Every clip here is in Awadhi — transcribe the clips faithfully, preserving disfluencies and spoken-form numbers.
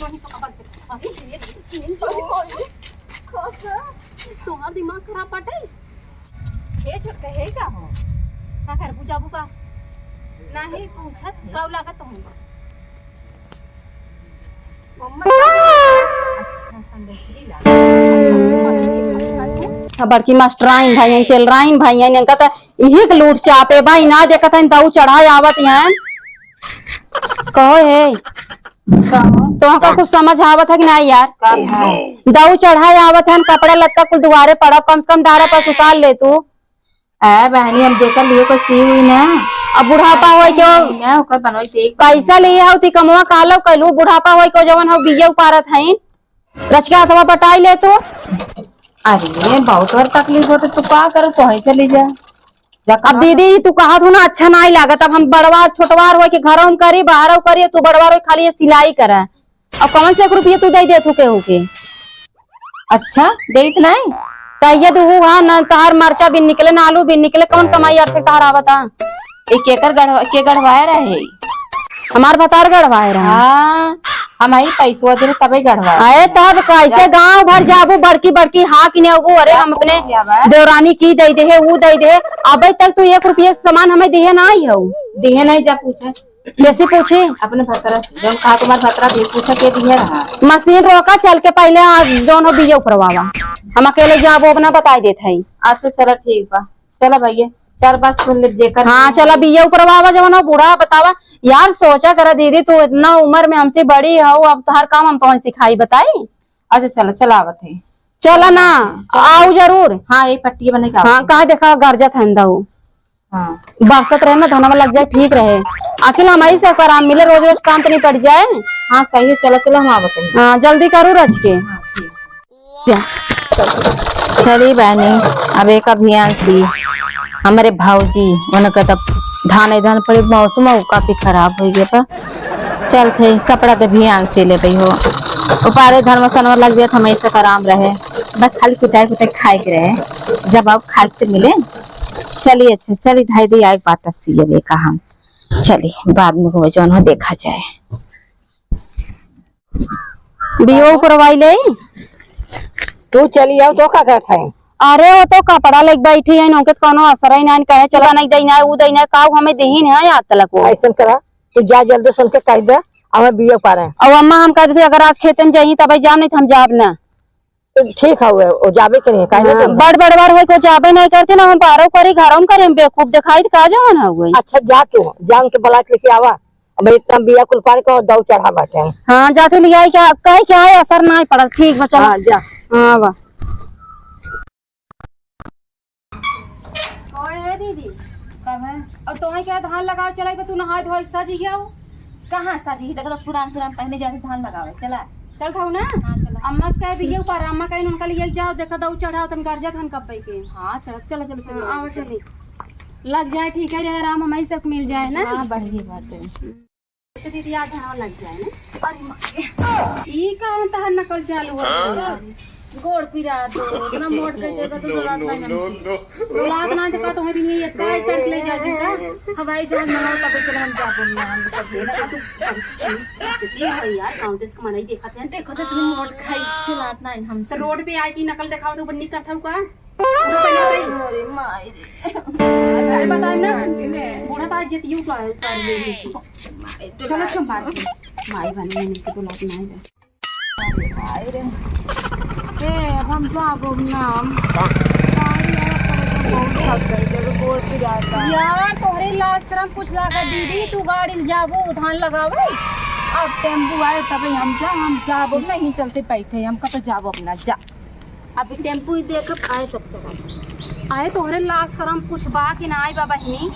अरे रे, तीन पड़े। तोहार दिमाग खराब बाटे। हे छोटका, हे का हो? का करबू, जाबू का? नाही पूछत, गाँव लागत हूँ। मम्मा, अच्छा, संदेशरी लागत। अच्छा, मम्मा, ये खात हूँ। सब बड़की मास्टराइन भई हैं, तेलराइन भई हैं, इनका त इही के लूट चापे बा, इना देखत हैं, दऊ चढ़ाए आवत हैं। कहो हे, कहो। तोहका कुछ समझ आवत है कि नाही यार? का है? दऊ चढ़ाए आवत हैं, कपड़ा लत्ता कुल दुआरे पड़ा, कम से कम डारा पर उतार ले तू। ए बहनी, हम जेकर लिए कोई सी हुई ना। अब बुढ़ापा होई के ना, ओकर बनवाई से एक पैसा लिए हऊ ती कमवा कालो कैलू, बुढ़ापा होई के जवन हऊ बिया उपारत हईन, रचका हथवा पटाई ले तू। अरे बहुत और तकलीफ होते, तू का करे, तोहई चली जा। जा अब कमा। दीदी, तू कहत हो ना, अच्छा नाही लागत। अब हम बड़वार छोटवार होई के घरौ में करी, बाहरौ करी, तू बड़वार होई खाली ये सिलाई करा। अब कौन से एक रुपया तू दे देत हो केहू के? अच्छा, देत नाही? कहिए तू हूँ, हाँ, ना तहार मरचा बिन निकले, ना आलू बिन निकले, कौन कमाई अर्थे तहार आवता? एक एकर गढ़वा-, के गढ़वाए रहे? हमार भतार गढ़वाए रहे। हाँ, हम आई पैसवा दे तबे गढ़वाए। अरे तब कैसे गांव भर जाबू, बड़की बड़की हाँ कि नहीं अबू? अरे हम अपने क्या बात? देवरानी की दे दे है, वो दे दे है। अबे तक तू एक रुपया सामान हमें दिहे नाही हो। दिहे नाही, जा पूछे। कैसे पूछी? अपने भतरा से, जौन कहा तुम्हार भतरा भी पूछा के दिया रहा। मशीन रोका, चल के पहले आज जौन हो बिया उपरवावा। हम अकेले जाबो, अपना बताई देत हई। अच्छा चला ठीक बा, चला भैया, चार बात सुन ले जेकर। हाँ चला, बिया उपरवावा जौन हो बूढ़ा बतावा। यार सोचा करा दीदी, तू इतना उम्र में हमसे बड़ी हो, अब तोहार काम हम कौन सिखाई बताई? अच्छा चला, चला आवत है। चला ना, चला। आओ जरूर। हाँ, ये पट्टी बने का। हाँ, कहा देखा गरजत है दऊ। हाँ। बरसत रहे ना, धनवा लग जाए, ठीक रहे। आखिर हमारी से आराम मिले, रोज रोज काम तो नहीं पड़ जाए। हाँ, सही है, चला, चला, हम आवत हैं। हाँ, जल्दी करू रच के। हाँ, ठीक। जा। चली बहनी, अब एक अभियान सी हमरे भौजी, उनका तब धान, धान पड़े, मौसम काफी खराब हो गया था। चल थे, कपड़ा तो भी आन से ले गई हो। उपारे धर्म सनवा लग जात, हमें से आराम रहे। बस खाली कुटाई कुटाई खाए के रहे। जब आप खाए के मिले, चलिए, अच्छा, चलिए, धाई दी आए बात अब सी लेवे का हम। चलिए, बाद में हो, जौन हो, देखा जाए। बियो करवाई ले। तू चली आओ तो का करत है? अरे, वो तो कपड़ा लेके बैठी है, उनके तो कोनो असर ही ना, कहे, "चला, नहीं दई ना, ऊ दई ना, का ऊ हमें देही ना आज तलक वो।" ऐसन करा, तू जा जल्दी से उनके कह दे, हमें बिया पारे। और अम्मा हम कहते थे, "अगर आज खेते में जाइए, तब जाम, नहीं तो हम जाब ना।" तो ठीक है, वो, वो जाबे के नहीं, काहे हाँ, नहीं? बड़ बड़ बार होई को जाबे नहीं करते ना, हम पारो करी, घरों में करी, हम बेवकूफ दिखाई, तो का जवन है वो? अच्छा, जा तू, जा उनके बुला के लेके आवा। अब इतना बिया कुल पारे को दऊ चढ़ा बाटे। हाँ, जाते ले आई, क्या, कहे क्या है, असर ना पड़ा, ठीक बा, चला। हाँ, जा। हाँ, बा। कहे है दीदी? कब है? और तोहे क्या धान लगावे चलाई बा, तू नहाए धोए सज गया हो? कहाँ सज गई? देखो तो पुरान सुरान पहने जाते धान लगावे, चला। चल था ना? हाँ, चला। अम्मा से कहे बिया उपार, अम्मा कहे उनका लिए जाओ, देखा दऊ चढ़ाओ, तन गरजत हन कब्बे के। हाँ, चला, चला, चला, चला। हाँ, आओ, चली। लग जाए, ठीक है, आराम हमारी सब मिल जाए ना। हाँ, बढ़िया बात है। ऐसे दीदी, आज धान लग जाए ना। अरे माँ रे। ई का हम तहार नकल चालू हो गया? गोड़ पिरा दो, इतना मोट के जगह तो डोलात नहीं हमसे। डोलात ना तो का तुम्हें भी नहीं, इतना ही चढ़ के ले जाती का? हवाई जहाज मंगाओ तब चले हम जाबो ना, हम तब ये ना तू पंछी चुनी, जितनी हो यार, गाँव देश का मनाई देखा थे। देखो तो इतनी मोट खाई, चलात नहीं हमसे। तो रोड पे आई की नकल दिखाओ तो बन्नी करता हूँ का? पूरा पहले बताई। अरे माई रे। अरे बताई ना। बूढ़ा तो आज जितियो उतार, उतार ले लेती। चलो चुप मार के। माई बनी है, इनकी तो लात नहीं है। अरे माई रे। ए, अब हम जाबो ना। गाड़ी आया पर हम बहुत थक गई, जब गोड़ पिराता। यार, तोहरे लाज शरम कुछ लागा दीदी, तू गाड़ी में जाबो, धान लगावे। अब टेम्पू आए तबे हम जा, हम जाबो नहीं, चलते बैठे, हम कब जाबो अपना, जा। अभी टेम्पू ही देखब, आए तब चला। आए तोहरे लाज शरम कुछ बा कि ना, आए बा बहिनी?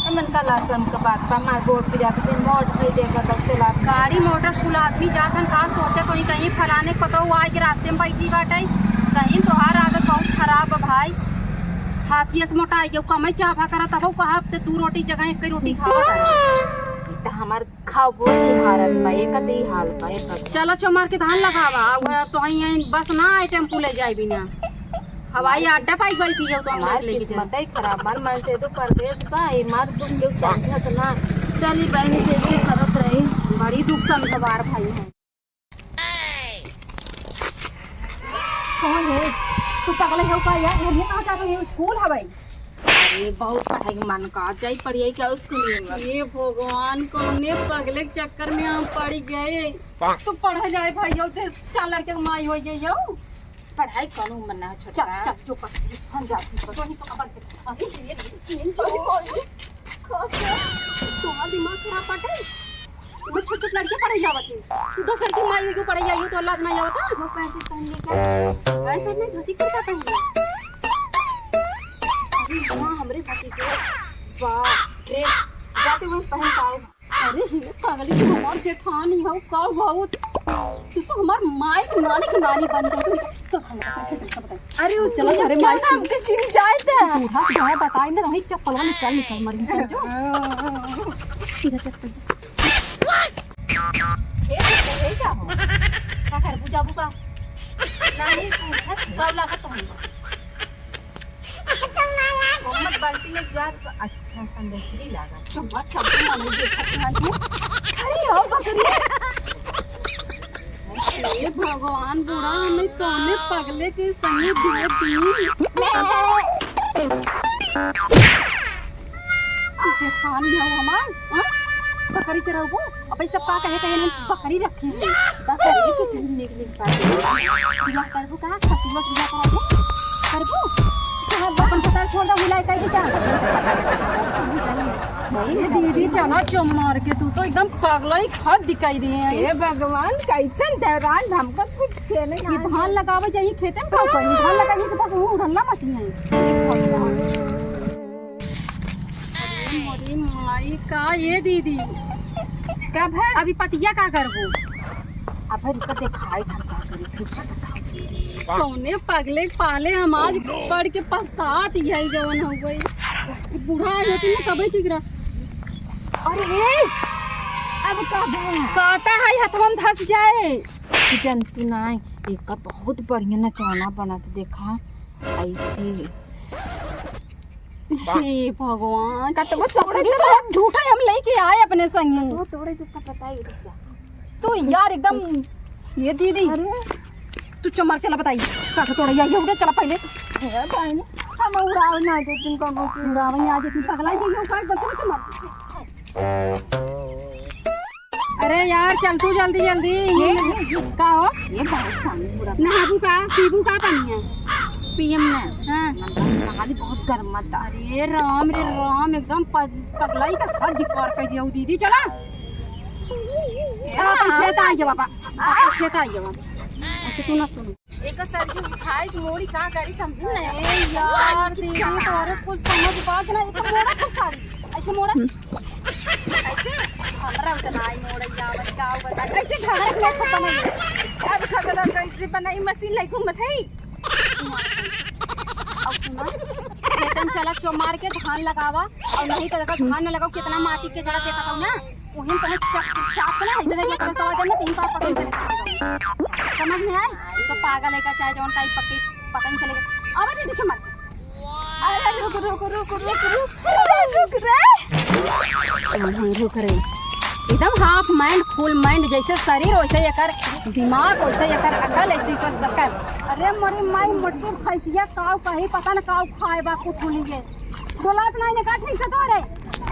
हमन का लाज शरम का बात बा, मार गोड़ पे जाके फिर मोट भई देखा तब चला। गाड़ी मोटर से कुल आदमी जात हन, का सोचे कोई कहीं फलाने पतो आए के रास्ते में बैठी बाटे। सही में तोहार आदत बहुत खराब बा भाई। हाथिये से मोटा आए के कमाई चाभा करा तब कहा हफ्ते दू रोटी जगह एक रोटी खावा करा। ई त हमार खाबो नहीं हारत बा, एकर दे हाल बा, एकर। चलो चमार के धान लगावा, अब तो ही यहीं बस ना आए टेम्पू ले जाए बिना। हवाई अड्डा पाई गई थी, तो हम हमार लोग लेके जाए। किस्मत ही खराब, हमार मन से तो परदेश बा, ये मार दुख के समझत ना। चली बहन से ये करत रही, बड़ी दुख समझवार भाई है। ओए हे, तू पगले हो का यार? हमने कहाँ जात हई? स्कूल हवे। अरे, बहुत पढ़ाई के मन का, जाई पढ़ियाई का स्कूल में? हे भगवान, कौने पगले के चक्कर में हम पड़ गए। तू पढ़े जाए भाई, यो ते चार लड़के के माई हो गई हो। पढ़ाई कौनो मन ना हो छोटका। चल, चल, जो पढ़, हम जाते हैं। जो ही तो अपन के, अभी ये, ये, ये, तुम्हारा दिमाग खराब बाटे। वो छोट छोट लड़के पढ़े जावत ही। तू दोसर की माई हो पढ़े जाइए तो लाज ना आवता। वो पैंट पहन ले क्या? ऐसा नहीं, धोती कुर्ता पहन ले। अरे माँ, हमरे भतीजो, बाप रे, जाते हुए पहन पाओ। अरे ही पगली, तू हमार जेठानी हो का बहुत? तू तो हमार माई की नानी की नानी बन गई। तो हम कैसे कैसे बताई? अरे उस चलो, अरे माई, हमके चिन जाए थे। झूठा झूठा बताई ना, वही चप्पल वाली चल निकल मरी समझो। सीधा चप्पल। ए, ए, ए, क्या हो? का कर, बुझा बुका? नहीं, तू है, गौला का तुम। मोहम्मद बाल्टी में जात, अच्छा, संदेशरी लागा। चुम्मा, चुम्मा, मांगे देखत ना तू। अरे, हो बकरी। हे भगवान, बूढ़ा हमें कौने पगले के संगे दे दी। जेठान भी हो हमार, हाँ? बकरी चराऊ को, अब ई सब का कहे, कहे नहीं, बकरी रखी हुई। बकरी के तीन निक निक बात। बियाह करबू का? खसी बस बियाह करा दे। करबू? कहाँ अपन पता छोड़ दो, मिलाई कह के क्या? ये दीदी चना चुम्मार के तू तो एकदम पगला ही खाद दिखाई दिए हैं। हे भगवान, कैसन दौरान हमका कुछ खेले ये ना धान लगावे जाइए खेते में का करी? धान लगाइए तो बस वो उड़ला मशीन है। हे भगवान। अरे मोरी माई का ये दीदी। कब है? अभी पतिया का करबू? अब रुक दिखाई हम का करी, फिर से बताओ। कौने पगले पाले हम आज पढ़ के पछतात ही है जवन हो गई। बूढ़ा आ जाती ना तबे ठीक रहा। अरे, अब का भा? काटा है, हथवा में धस जाए। जंतु नाय, एकर बहुत बढ़िया नचौना बनत देखा, ऐसे। हे भगवान, कतबो ससुरी तोरे तो झूठा हम लेके आए अपने संगे। तो तोरे तो पता ही नहीं क्या। तू यार एकदम, ये दीदी, अरे। तू चमार चला बताई, काट तोड़ा या ये उठे चला पहले। हे बहन, हम उड़ाव ना दे तुम कौनो चीज। उड़ाव ना दे तुम पगला ही हो का एकदम चमार। अरे यार, चल तू जल्दी जल्दी। ये, ये, ये। का हो? ये बहुत पानी बुरा। नहाबू का? पीबू का पानी है? पीएम ने। हाँ। नहाली बहुत गर्म मत। अरे राम रे राम, एकदम पग-, पगलाई का हद कर दिया दीदी। चला। चला, अपन खेत आई जा बाबा। अपन खेत आई जा बाबा। ऐसे तू ना सुन। एकर सरगी उठाए के मोड़ी का करी समझ में नहीं। ए यार, दीदी, तोरे कुछ समझ बात ना, ये तो मोड़ा कुछ साड़ी। ऐसे मोड़ा। ऐसे? हमरा उतना आई मोड़ा या बस का बताई। ऐसे घर में तो बनाई। अब खगड़ा कैसे बनाई, मशीन लाई घूमत है। अब सुना, खेतन चला चो मार के धान लगावा, और नहीं तो देखा धान न लगाओ, कितना माटी के जड़ा देखा था ना। उहिन पहले चाप, चाप के ना, ऐसे देख, पकड़ तो आ जाए ना, तीन पाँव पकड़ के लेके आ जाओ। समझ में आए? ये तो पागल है का, चाहे जौन टाइप पकड़, पकड़ के लेके। अब दीदी चुम्मा। अरे रुक, रुक, रुक, रुक, रुक। अरे रुक रे। हाँ, हाँ, रुक रे। एकदम half mind, full mind, जैसे शरीर वैसे एकर दिमाग, वैसे एकर अकल, ऐसे एकर शकल। अरे मोरी माई, मोटी भैंसिया काऊ कहीं पता न काऊ खाए बा कुछ नहीं है। बोला तो नहीं, का ठीक से तो रे।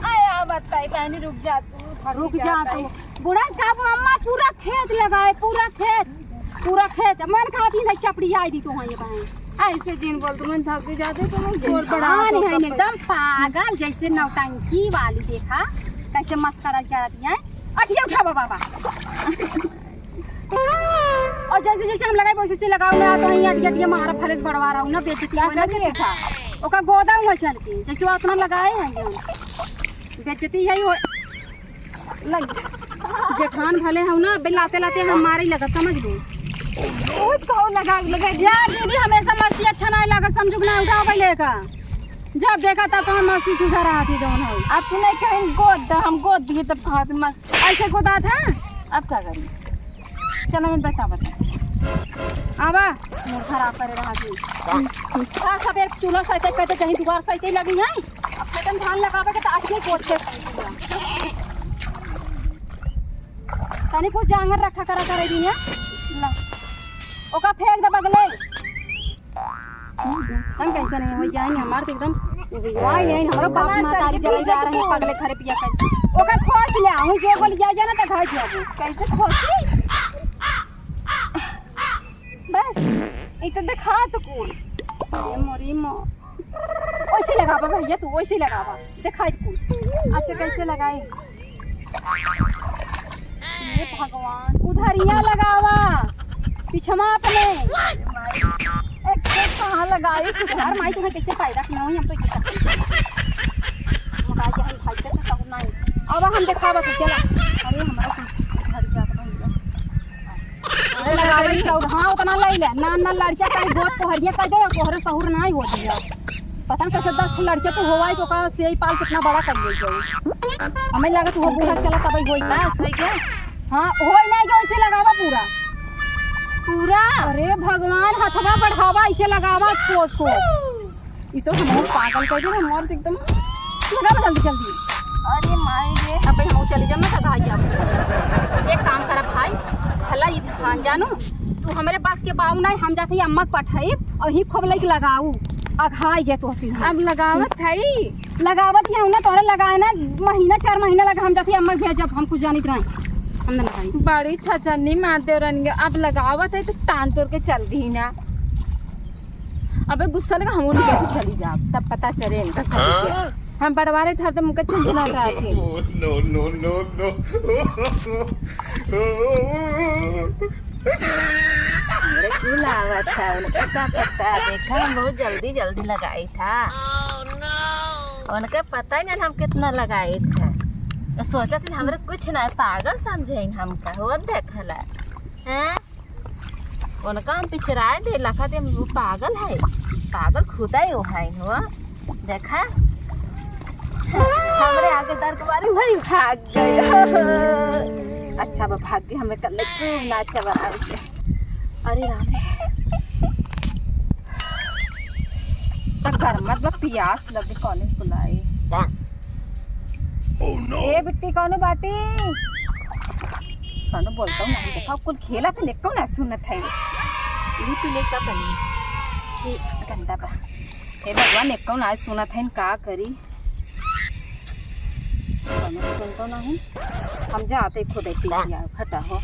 आया बताई बहनी, रुक जा तू, थक रुक जा जा तू। बताई। बूढ़ा साहब, अम्मा पूरा खेत लगाए, पूरा खेत, पूरा खेत। मन खाती नहीं, चपड़ी आई दी तो वहीं बहन। ऐसे जिन बोल, तुम थक जाते, तुम बोल पड़ा हाँ, तो नहीं, कब एकदम पागल जैसे नौटंकी वाली, देखा कैसे मस्करा करती है। अठिया उठावा बाबा। और जैसे जैसे हम लगाए, वैसे वैसे लगाओ ना, तो वहीं अटिया अटिया मारा फलेस बढ़वा रहा हूँ ना, बेइज्जती क्या होई ना करनी है कि था? ओका गोदा हुआ चल के, जैसे वो उतना लगाए हैं हम। बेइज्जती यही हो, लग। जेठान भले हम ना, बे लाते लाते हम मारे ही लगत, समझ लो। बहुत कहो लगा, लगा। यार दीदी, हमेशा मस्ती अच्छा नहीं लगा, समझो कि ना, उठाओ पहले का। जब देखा तब तो हम मस्ती सुझा रहा थी जौन हो। अब तू नहीं कहीं गोद द, हम गोद दिए तब कहाँ पे मस्ती। ऐसे गोदा था? अब का करी? चलो मैं बता, बता। आवा, मूड खराब करे रहा जी। का सबेर चूल्हा सहिते कहते कहीं दुआर सहिते लगी है। अब खेतन धान लगावे के तो आज नहीं गोद के तनी कुछ जांगर रखा करा करे दी है। ला। ओका फेंक दे बगले। हम कैसे नहीं हो जाएंगे, हमार तो एकदम वाह, यही हमारो बाप महतारी जरे जा रहे हैं, पगले घरे पिया कर। ओकर खोज ले आऊं, जो बोल जा, जाना तो घर जाबो। कैसे खोजी? बस, ई तो देखा तो कुल। ये मोरी मो। ओइसे लगावा भैया, तू ओइसे लगावा। देखा कुल। अच्छा, कैसे लगाई? हे भगवान, उधरिया लगावा, पिछवा अपने। एक तो कहाँ लगाई? तू हमार माई तुम्हें कैसे पैदा किया हुई, हम तो ये तक मोटा के हम भाई से सब नहीं। अब हम देखावा तो चला। अरे, हमारा कुछ घर जात नहीं। अरे, लगावे सब, हाँ, उतना ले ले। ना, ना, लड़किया कहीं बहुत कोहरिया कर दे, कोहरे सहूर ना ही होती है। पता नहीं कैसे दस ठो लड़के तो होवाई तो का से ही पाल कितना बड़ा कर ले जाए। हमें लगा तू हो बूढ़ा चला तब होई। बस होई गया? हाँ, होई नहीं गया, इसे लगावा पूरा। पूरा? अरे भगवान, हथवा बढ़ावा, इसे लगावा, खोद खोद। ई तो हम पागल कर दे, हम और एकदम लगावा जल्दी जल्दी। अरे माई रे। अब भाई हम चली जाना तो भाई जाओ। एक काम करा भाई, भला ई धान जानू, तू हमरे पास के बाऊ नहीं, हम जाते ही अम्मा के पठाई और ही खूब लइके लगाऊ। अघाई जे तो सी हम। अब लगावत है। लगावत ही हूँ ना, तोहरे लगाए ना, महीना चार महीना लगा, हम जाते ही अम्मा के भेजब, हम कुछ जानित नहीं, हम ना लगाई। बड़ी छछनी मार दे रन गे, अब लगावत है तो तान तोड़ के चल दी ना। अबे गुस्सा लगा, हम उनके चली जाब, तब पता चले इनका सब क्या। हम बड़वारे धर दे मुके चंचला का के। No, no, no, no। हमरे कुल आवत था, उनका का पता, देखा हम बहुत जल्दी जल्दी लगाई था। उनके पता ही नहीं हम कितना लगाई था। तो सोचत ही हमरे कुछ ना, पागल समझे हमका, हो देखला। हैं? उनका हम पिछराए दे, लखा दे, वो पागल है, पागल खुदा ही वो है, हो। देखा, हमरे आगे डर के मारे वही भाग गए। अच्छा बा, भाग गए, हमें कल खूब नाचा बनावे से। अरे राम रे, तक कर मत बा, पियास लगे, कॉलेज बुलाए। Oh no! ए बिट्टी, कौनो बाटी? कौनो बोलता हूँ ना, देखा कुल खेला तो निको ना सुनत है। यही पी ले का बनी? छी, गंदा बा। हे भगवान, निको ना सुनत है, का करी? कौनो सुनतो ना है। हम जाते खुद पी लिया, फटा हो।